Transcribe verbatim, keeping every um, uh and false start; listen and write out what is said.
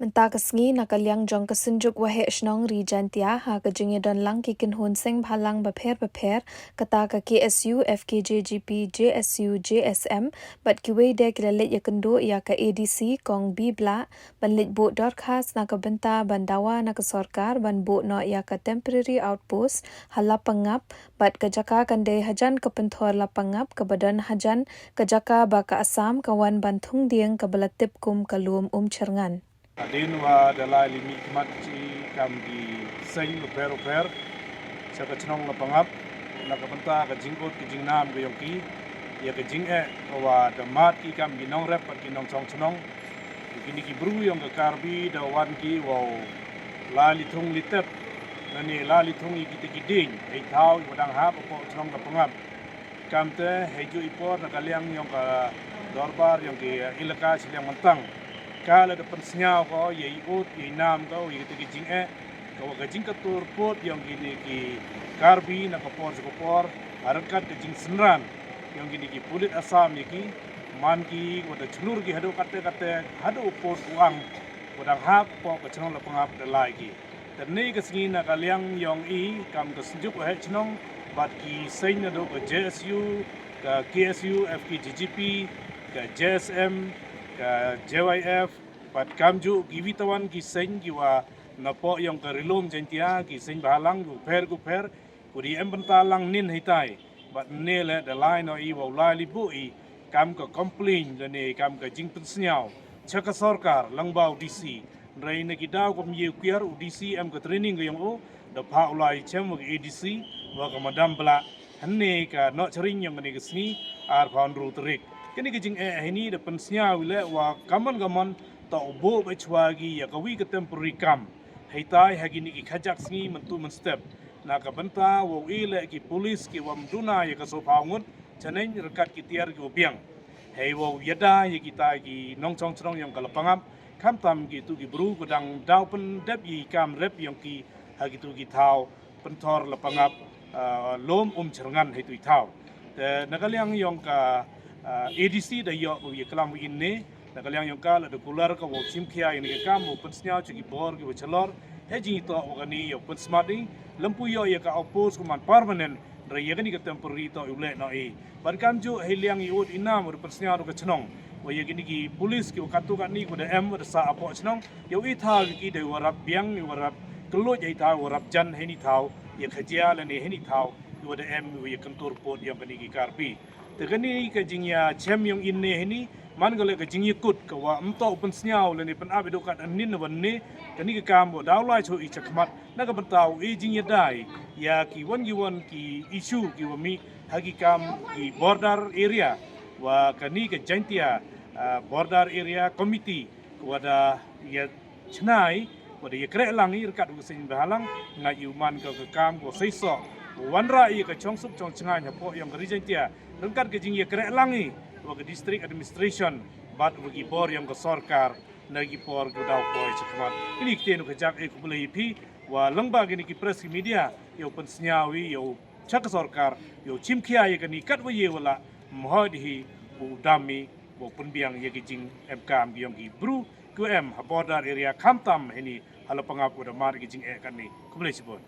Mynta ka sngi na ka liang jong ka Synjuk Waheh Shnong Ri Jaintia ha ka jingïadon lang ki kynhun seng bhalang bapher bapher, kata ka K S U, F K J G P, J S U, J S M bad kiwei de ki la leit ïakynduh ïa ka A D C Kong B Blah ban leit buh dorkhas na ka bynta ban dawa na ka sorkar ban buh noh ïa ka temporary outpost ha Lapangap, bad ka jaka kan dei hajan ka pynthor Lapangap kaba don hajan ka jaka ba ka Assam ka wan ban thung dieng kaba la tip kum ka Lum Umchyrngan. Hadien wa da lai limit khmat chi kam ki seng ruper ruper sha ka chnong Lapangap na ka bynta ka jingkut ka jingnam ka yong ki ïa ka jingeh ka wa da mat ki kam ki nongrep bad ki nongchong chnong. Kini ki bru yong ka Karbi da wan ki wow la li thung li tep na ne la li thung ïa kita ki ding ei thaw ïa wa dang hap hapoh chnong Lapangap. Kamte hei ju i por na ka liang yong ka dorbar yong ki ilaka shiliang mantang ka la da pynsngaw ko ïa i ut ïa i nam ko ïa kita ki jingeh ka wa ka jingkatur put yong kini ki Karbi na ka por sha ka por ha ryngkat ka jingsynran yong kini ki pulit Assam ïa ki man ki wa da chlur ki haduh kate kate haduh put u ang wa dang hap hapoh ka chnong Lapangap da lai ki. Te ne ka sngi na ka liang yong i kam ka Synjuk Waheh Shnong bad ki seng naduh ka J S U, ka K S U, F K J G P, ka J S M, ka J Y F bad kamjuh kiwi tawan ki seng ki wa napoh yong ka Ri Lum Jaintia, ki seng bhalang ki pher ki pher, ku di em bynta lang nin hitai bad ne le da lai no i wow lai li buh i kam ka complain lane kam ka jingpynsngaw cha ka sorkar lang ba u D C. Rei na ki daw kum ye u kiar u D C em ka training ka yong u da pha u lai chem wa ka A D C wa ka Madam Blah. Hynne ka noh charing yong kane ka sngi ar pha ynru tarik. Kane ka jingeh hini da pynsngaw i le wa kaman kaman ta u buh ba chwa ki ïa ka wi ka temporary kam. Hei tai ha kini ki khajak sngi myntu mynstep na ka bynta wow i le ki pulis ki wam duna ïa ka sophaw ngut chaneng ryngkat ki tiar ki wa biang. Hei wow ïada ïa kita ki nongchong chnong yong ka Lapangap khamtam ki tu ki bru ku dang daw pyndep ïa i kam rep yong ki ha ki tu ki thaw pynthor Lapangap, ah, Lum Umchyrngan hei tu i thaw. Te na ka liang yong ka, ah, A D C da ïoh u ïa klam u in ne na ka liang yong ka la da kular ka wow chim khia ïa ne ka kam wow pynsngaw cha ki bor ki wa chalor. Hei jing i to wa kani ïa pynsmat i lem pu ïoh ïa ka outpost ku man permanent. Rei ïa kani ka temporary to u le no i ban kam ju hei liang i ut i nam wa da pynsngaw da ka chnong wa ïa kini ki pulis ki wa katu kani ku da em wa da sa apoh chnong. Ïa u i thaw ki da wa rap biang i wa rap keluj i thaw wa rap jan hei ni thaw ïa khajia lane hei ni thaw i wa da em i wa ïa kyntur put ïa kani ki Karbi. Te kani ka jingïa chem yong in ne hini man ka le ka jingïa kut ka wa mto pynsngaw lane pynap i do kat anin na wan ne kani ka kam wa daw lai cho i chakmat na ka bynta u i jingïa dai ïa ki wan ki wan ki issue ki wa mi ha ki kam ki border area wa kani ka Jaintia, ah, border area committee wa da ïa chnai wa da ïa kreh lang i ryngkat u seng bhalang nga ïa u man ka ka kam ko sei so wan ra ïa ka chong suk chong chngai hapoh yong ka Ri Jaintia ryngkat ka jingïa kreh lang i wa ka district administration bad wa ki bor yong ka sorkar na ki por ku daw poi chakmat. Ini kte nu ka jak e ku bela i phi wa lang ba kini ki press ki media ïa u pynsngaw i ïa u cha ka sorkar ïa u chim khia ïa kani kat wa ïa wa la mhoi di hi u dam i wa u pynbiang ïa ki jing em kam ki yong ki bru ku em ha border area khamtam hini ha Lapangap u da mar ki jing eh kani. Ku bela i chibon.